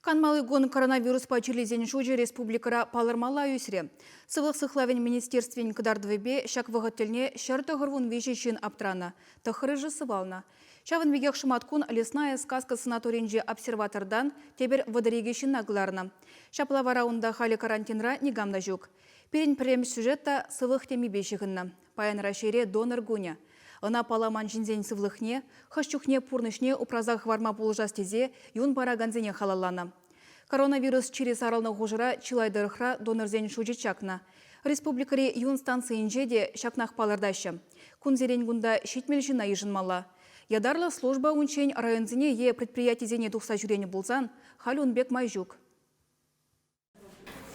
Канмалли кун коронавируспа чирлисен шучӗ республикӑра палӑрмалла ӳсрӗ. Сывлӑх сыхлавӗн министерствин кӑтартӑвӗпе ҫак вӑхӑт тӗлне 193 ҫын аптранӑ, тӑххӑрӑшӗ сывалнӑ. Ҫавӑн пекех шӑматкун Лесная сказка санаторинчи обсерватортан тепӗр 32 ҫынна кӑларнӑ. Ҫапла вара унта халӗ карантинра никам та ҫук. Пирӗн пӗрремӗш сюжет та сывлӑх темипе ҫыхӑннӑ. Паян Раҫҫейре донор кунӗ. Ӑна палламан ҫынсен сывлӑхне, хӑш чухне пурнӑҫне упраса хӑварма пулӑшас тесе юн паракансене халалланӑ. Коронавирус чирӗ сарӑлнӑ хушӑра чылай тӑрӑхра донорсен шучӗ чакнӑ. Республикӑри юн станцийӗнче те ҫакнах палӑртаҫҫӗ. Кунсерен кунта 70 ҫынна йышӑнмалла. Ятарлӑ служба унччен районсене е предприятисене тухса ҫӳренӗ пулсан, халь ун пек май ҫук.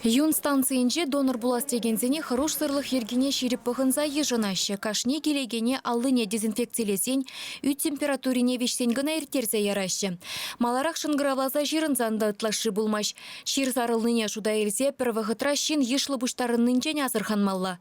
Юн станцийӗнче донор пулас текенсене хӑрушсӑрлӑх йӗркине ҫирӗп пӑхӑнса йышӑнаҫҫӗ. Кашни килекене аллине дезинфекцилесен, ӳт температурине виҫсен кӑна ирттерсе яраҫҫӗ. Маларах шӑнкӑравласа ҫырӑнсан та ытлашши пулмасть. Чир сарӑлнине шута илсе пӗр вӑхӑтра ҫын йышлӑ пуҫтарӑннинчен асӑрханмалла.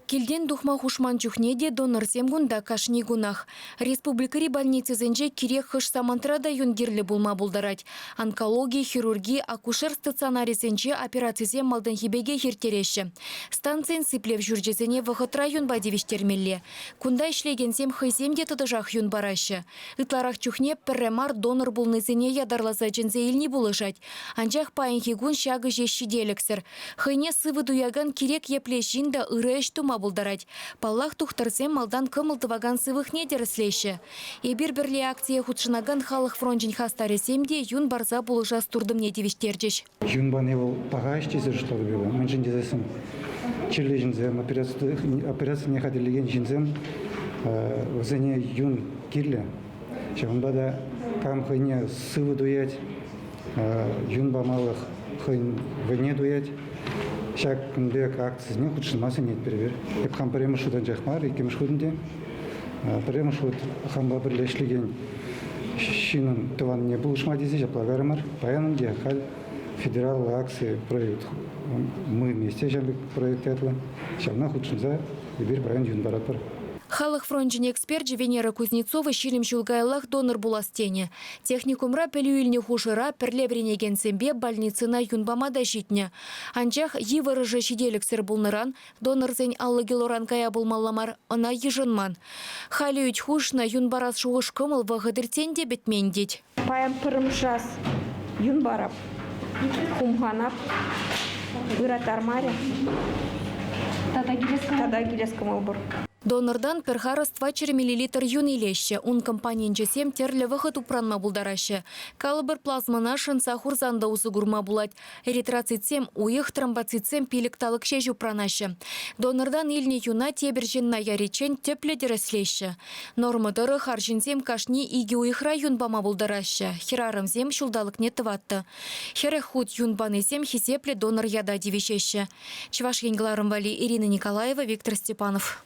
Килтен тухма хушман чухне те донорсем кунта кашни кунах. Республикӑри больницӑсенче кирек хӑш самантра та юн кирлӗ пулма пултарать. Онкологи, хирурги, акушер стационарӗсенче операцисем малтанхи пекех ирттереҫҫӗ. Станцин сиплев ҫурчӗсене вӑхӑтра юнпа тивӗҫтермелле. Кунта ӗҫлекенсем хӑйсем те тӑтӑшах юн параҫҫӗ. Ытларах чухне пӗрре мар донор пулнисене ятарласа чӗнсе илни пулӑшать. Анчах паянхи кун ҫакӑ ҫеҫ ҫителӗксӗр. Хӑйне сывӑ туякан кирек епле ҫын та ырӑ ӗҫ тума пултарать. Паллах, тухтӑрсем малтан кӑмӑл тӑвакан сывлӑхне тӗрӗслеҫҫӗ. Эпир пӗрле акцие хутшӑнакан халӑх фрончӗн хастарӗсем те юн парса пулӑшас туртӑмне тивӗҫтерчӗҫ. Юн пани вӑл паха ӗҫ тесе шутлатӑп эпӗ. Мӗншӗн тесессӗн чирлӗ ҫынсем, операцине хатӗрлекен ҫынсем вӗсене юн кирлӗ. Ҫавӑнпа та кам хӑйне сывӑ туять, юн памалӑх хӑйӗн вӑйне туять. Ҫак пек акцисене хутшӑнма сӗнетпӗр эпир. Эп хам пӗрремӗш хут анчах мар, иккӗмӗш хут ӗнтӗ. Пӗрремӗш хут хампа пӗрле ӗҫлекен ҫыннӑн тӑванне пулӑшма тесе ҫапла кайрӑмӑр. Паян ӗнтӗ халь федераллӑ акци проект «Мы вместе» ҫав пек проект ятлӑ. Ҫавна хутшӑнса эпир паян юн паратпӑр. Халӑх фрончӗн эксперчӗ Венера Кузнецова 20 ҫул каяллах донор пулас тенӗ. Техникумра пӗлӳ илнӗ хушӑра пӗрле вӗренекенсемпе больницӑна юн пама та ҫитнӗ. Анчах йывӑрӑшӗ ҫителӗксӗр пулнӑран донорсен 50 килоран кая пулмалла мар, ӑна йышӑнман. Халӗ ӳт хушнӑ юн парас шухӑш-кӑмӑл вӑхӑт иртсен те пӗтмен тет. Паян пӗрремӗш юн парап, хумханап, ыраттармарӗ. Тата килес кӑмӑл пур. Донортан пӗр харӑс 400 миллилитр юн илеҫҫӗ. Ун компоненчӗсем тӗрлӗ вӑхӑт упранма пултараҫҫӗ. Калӑпӑр, плазмӑна шӑнса хурсан та усӑ курма пулать. Эритроцитсем уйӑх, тромбоцитсем пилӗк талӑк ҫеҫ упранаҫҫӗ. Донортан илнӗ юна тепӗр ҫынна яриччен тӗплӗ тӗрӗслеҫҫӗ. Норма тӑрӑх арҫынсем кашни икӗ уйӑхра юн пама пултараҫҫӗ, хӗрарӑмсем ҫулталӑкне тӑваттӑ. 40 хут юн панисем хисеплӗ донор ята тивӗҫеҫҫӗ. Чӑваш Ен кӑларӑм валли Ирина Николаева, Виктор Степанов.